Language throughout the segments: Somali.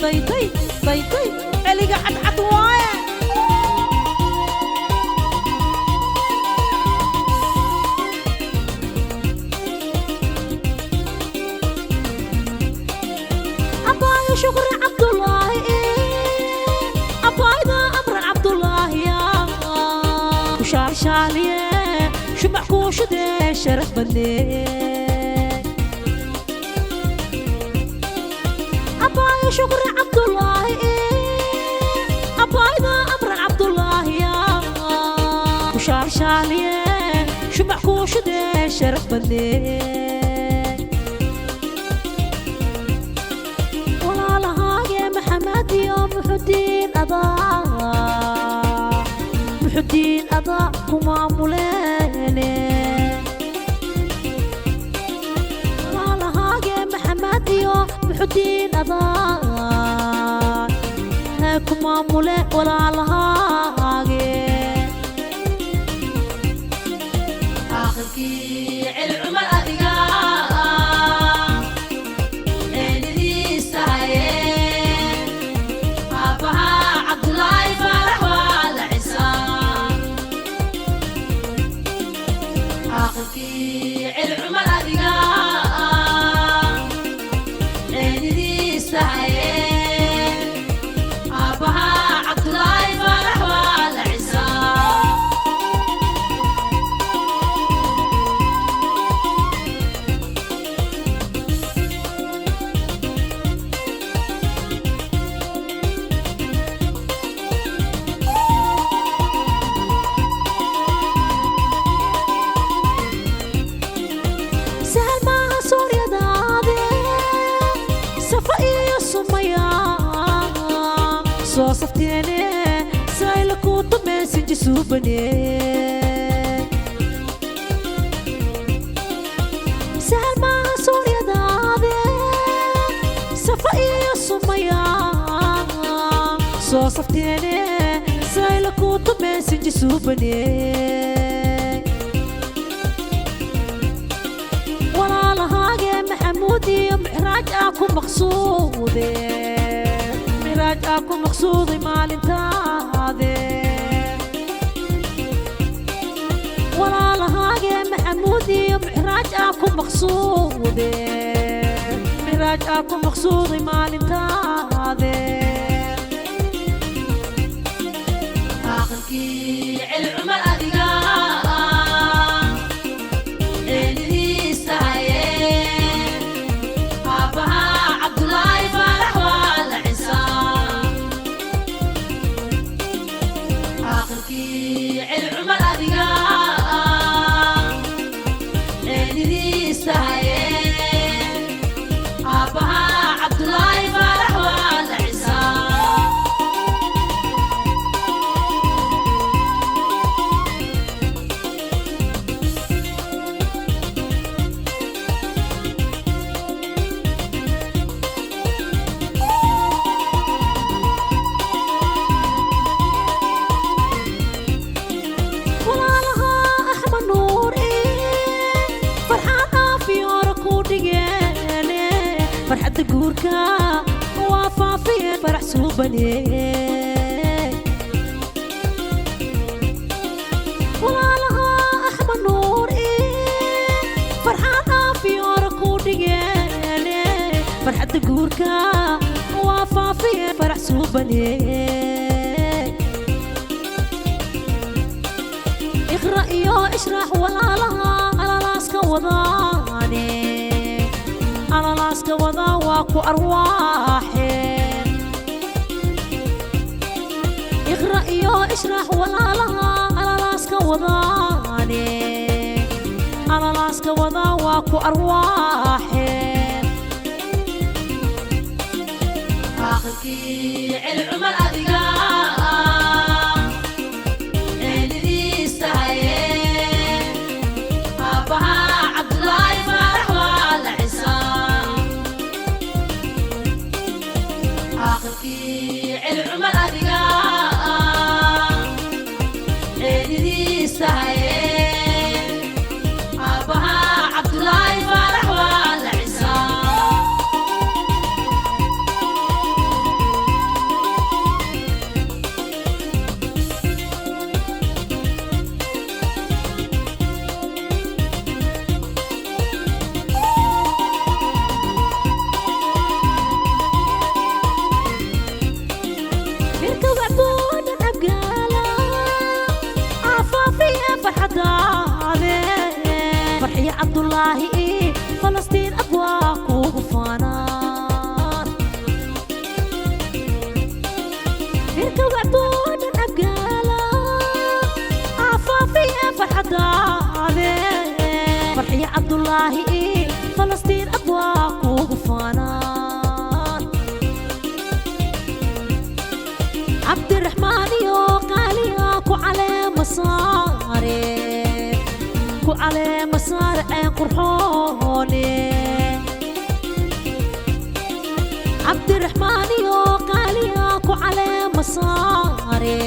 Day day day day celiga cadcad waaye. Abaayo Shukri Cabdulaahi, abaayda Amran Cabdulaahi, kushaalshaaliye shumac kuushadee sharaf badnee. Abaayo Shukri Cabdulaahi, abaayda Amran Cabdulaahi, kushaalshaaliye shumac kuushadee sharaf badnee. Walaalahaage Maxamed iyo Muxudiin adaa, Muxudiin adaa ku maamuleene. Walaalahaage Maxamed iyo Muxudiin adaa ku maamule walaalahaage. Aakhirkii Celi Cumar adiga ceenidiisa haye, aabbaha Cabdulaahi Faarax waa la cisaa. Aakhirkii Celi Cumar adiga ceenidiisa haye, aabbaha Cabdulaahi Faarax waa la cisaa. Sahal maaha suuryadaade, safa iyo sumaya soo safteene sayla ku tumeysinji suubane. Sahal maaha suuryadaade, safa iyo sumaya soo safteene sayla ku tumeysinji suubane. Walaalahaage Maxamuud iyo Micraaj aa ku maqsuude, Micraaj aa ku maqsuuday maalintaade. Walaalahaage Maxamuud iyo Micraaj aa ku maqsuude, Micraaj aa ku maqsuuday maalintaade. Aakhirkii Celi Cumar adiga ceenidiisa haye, aabbaha Cabdulaahi Faarax waa la cisaa. Aakhirkii Celi Cumar adiga ceenidiisa haye, aabbaha Cabdulaahi Faarax waa la cisaa. Walaalaha Axmed Nuur farxad aafiyoora ku dhigeene, farxadda guurka waa faafiye farax suubane. Walaalaha Axmed Nuur farxad aafiyoora ku dhigeene, farxadda guurka waa faafiye farax suubane. Iqra iyo Ishraax walaalaha alalaaska wadaane, alalaaska wadaa waa ku arwaaxe. Iqra iyo Ishraax walaalaha alalaaska wadaane, alalaaska wadaa waa ku arwaaxe. Aakhirkii Celi Cumar adiga ceenidiisa haye, aabbaha Cabdulaahi Faarax waa la cisaa. Aakhirkii Celi Cumar adiga ceenidiisa haye, aabbaha Cabdulaahi Faarax waa la cisaa. Cabdulaahi, Falastiin abwaa kuugu faanaan. Irka wacboodan abgaala afaafiya farxadaade. Farxiya Cabdulaahi, Falastiin abwaa kuugu faanaan. Cabdiraxmaan iyo qaaliya ku caleema saare, ku caleema saare ee qurxoone. Cabdiraxmaan iyo qaaliya ku caleema saare,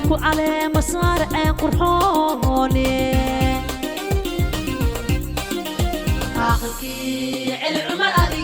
ku caleema saare ee qurxoone. Aqalkii Celi Cumar.